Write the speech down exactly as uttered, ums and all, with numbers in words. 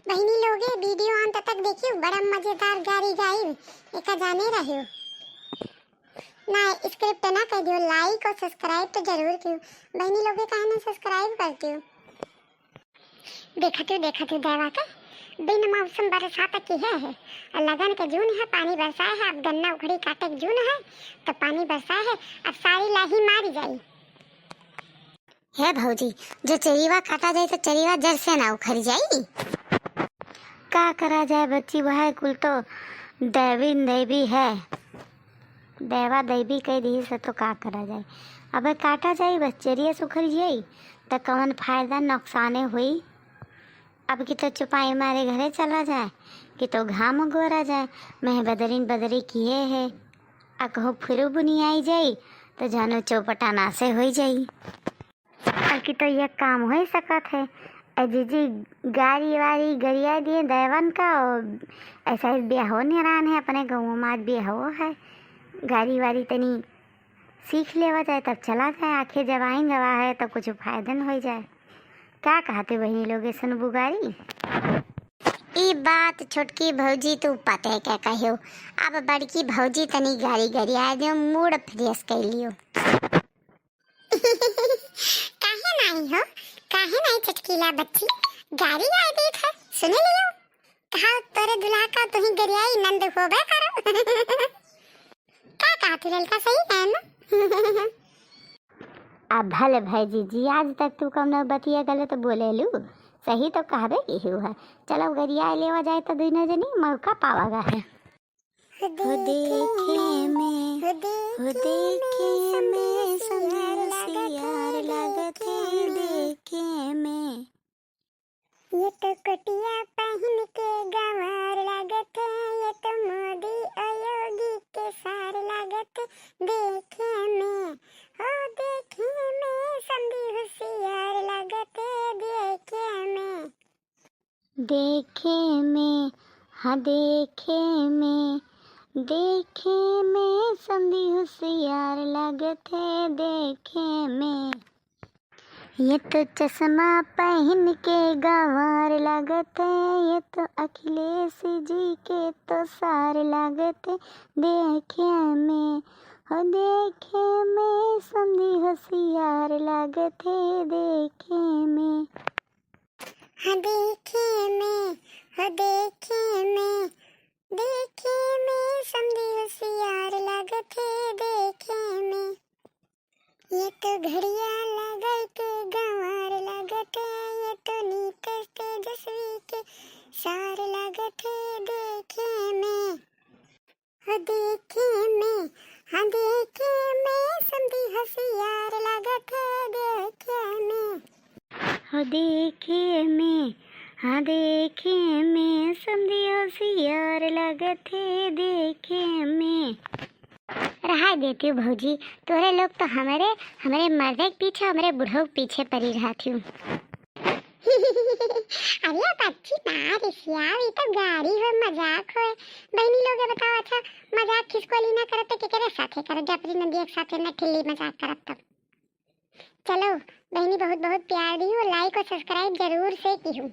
बहिनी लोगे, video अंत तक देखियो, बड़ा मजेदार गारी गाइब, एका जाने रहियो। ना, skip ना कर दियो, like और subscribe तो जरूर कियो। बहिनी लोगे, काहे ना subscribe कर दियो। देखत हो, देखत हो, दैवा के बिन मौसम बरसात की है, है। और लगन के जून है, पानी बरसाए है, अब गन्ना उखड़ी काटे के जून है, तो पानी बरसाए है, अब सारी लाही मारी जाई। हे भौजी, जो चेरिवा काटा जाई तो चेरिवा जड़ से ना उखड़ जाई। का करा जाए बच्ची, वह कुल तो दैवी न दैवी है, दैवा दैवी कह दी से तो का करा जाए। अबे काटा जाई बस चेरिया से उखड़ जाई, तो कवन फायदा, नुकसाने हुई। अब की तो चुपाई मारे घरे चला जाए, कि तो घाम गोरा जाए, मह बदरीन बदरी किए है, आ कहूँ फिरू बुनी आई जाई, तो जानो चौपटा नासे होई जाई। अब की तो ये काम हो ही सकत है। ए जीजी, गारी वारी गरिया दिए दैवन का, और ऐसा ही ब्याहो निरान है, अपने गाँव में आज ब्याहो है। गारी वारी तनी सीख लेवा जाए, तब चला जाए, आखिर जब आइन गवा है, तब कुछ फायदा न हो जाए। का कहते बहिनी लोगे, सुनबू गारी? ई बात छोटकी भौजी तू पते के कहो, अब बड़की भौजी तनी गारी गरिया दियो, mood fresh कर लियो। काहे नाही हो, काहे नाही चटकीला बच्ची, गारी गाय देत है, सुन लियो। कहा तोरे दुल्हा का तुही गरियाई नंद होबे करो। का कहती ललका, सही है ना? अब भले भाई जीजी, आज तक तू कौनो बतिया गलत बोले लू, सही तो कहबे की हू है। चलो गरिया लेवा जाए तो दुनो जनी मौका पावा गा है। हो देखे में, हो देखे में, समधी होशियार लागत है देखे में। ये तो कोटिया पहिन के गंवार लागत है, ये तो मोदी और योगी के सार लागत है देखे में। हो देखे में, समधी होशियार लागत है देखे में। देखे में, हाँ देखे में, देखे में, समधी होशियार लागत है देखे में। ये तो चश्मा पहिन के गंवार लागत है, ये तो अखिलेश जी के तो सार लागत है देखे में। हो देखे में, समधी होशियार लागत है देखे में। हाँ देखे में, हो देखे में, देखे में, समधी होशियार लागत है देखे में। ये तो घड़िया लगई के गंवार लागत है, ये तो नीतीश तेजस्वी के सार लागत है देखे में। हो देखे में, हाँ देखे में, समधी होशियार लागत है देखे में। हो देखे में, हाँ देखे में, समधी होशियार लागत है देखे में। रहा देती हूँ भौजी, तोरे लोग तो हमरे, हमरे मर्दे के पीछे, हमरे बुढ़ऊ के पीछे पड़ी रहती हूँ। अरे बच्ची ना रिसियाव, ई तो गारी हो, मजाक हो। बहिनी लोग बताओ, अच्छा मजाक खिसकोली ना करत तो केकरे साथे करत, जब अपनी नदिया के साथे ना ठिल्ली मजाक करत तब। चलो बहिनी, बहुत बहुत प्यार दी हो, like और subscribe जरूर से की हूँ।